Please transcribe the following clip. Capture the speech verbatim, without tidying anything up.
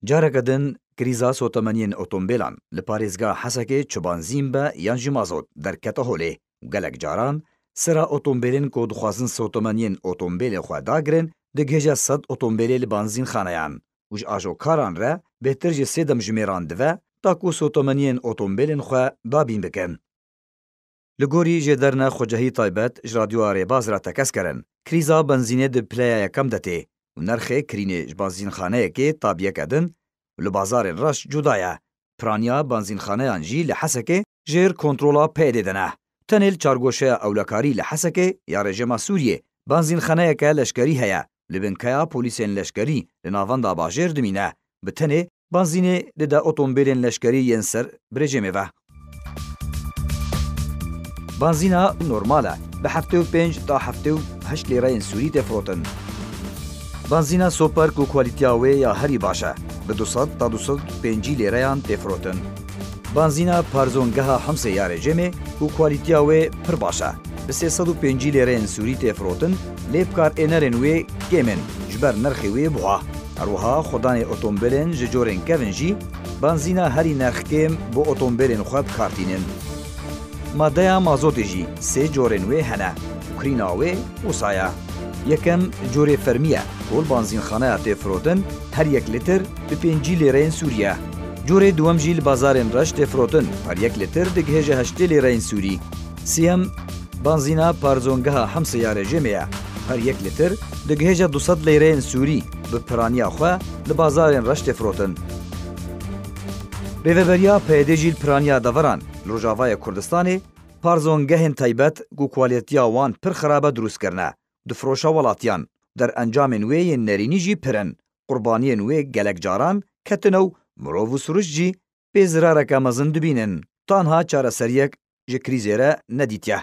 Careke din krîza sotemeniyên otombêlan li parêzgeha Hesekê çi banzîn be yan jî mazot derkete holê û gelek caran sera otombêlên ku dixwazin sotemeniyên otombêlê xwe dagirin, digihêje sed otombêlê li banzînxaneyan û ji ajokaran re bêhtir ji sê demjimêran dive ta ku sotemeniyên otombêlên xwe dabîn bikin. Li gorî jêderine xwecehî taybet ji Radyoya Rêbaz re tekez kirin, krîza benzînê di pileya yekem de tê û nerxê kirînê ji benzînxaneyekê ta bi yeke din û li bazarên reş cuda ye. Piraniya benzînxaneyan jî li Hesekê jêr kontrola P Y D'ê de ne. Tenê li çargoşeya ewlekarî li Hesekê ya rejîma Sûriyê benzînxaneyeke leşkerî heye. Li binkeya polîsên leşkerî li navenda bajêr dimîne. Bi tenê benzînê dide otombêlên leşkerî yên ser bi rejîmê ve. Benzîna normal e, bi heftê û pênc ta heftê û heşt lêreyên Sûrî tê firotin. Benzîna Super ku kwalîtiya wê ya herî baş e, bi du sed ta du sed û pêncî lêreyan tê firotin. Benzîna Parzongeha Himsê ya rejîmê ku kwalîtiya wê pir baş e, bi sê sed û pêncî lêreyên Sûrî tê firotin, lê bikarênerên wê kêm in, ji ber nirxê wê buha. Her wiha xwedanê otombêlên ji corên kevin jî benzîna herî nerxkêm bo otombêlên xwe bi kar tînin. Madeya mazotê jî sê corên wê hene û kirîna wê wisa ye. Yekem corê fermî ye ku li benzînxaneya tê firotin, her yek lîtir bi pêncî lêreyên Sûrî ye. Corê duwem jî li bazarên reş tê firotin, her yek lîtir digihêje heştê lêreyên Sûrî. Siyem, benzîna Parzongeha Himsê ya rejîmê ye. Her yek lîtir digihêje du sed lêreyên Sûrî, bi piraniya xwe li bazarên reş tê firotin. Rêveberiya P Y D'ê jî li piraniya deveran li Rojavayê Kurdistanê parzongehên taybet ku kwalîtiya wan pir xirab e dirûst kirine, difiroşe welatiyan. Derencamên wê yên nerînî jî pir in. Qurbaniyên wê gelek caran ketine û mirov û sirûşt jî pê zirareke mezin dibînin. Tanha çareseriyek ji krîzê re nedîtiye.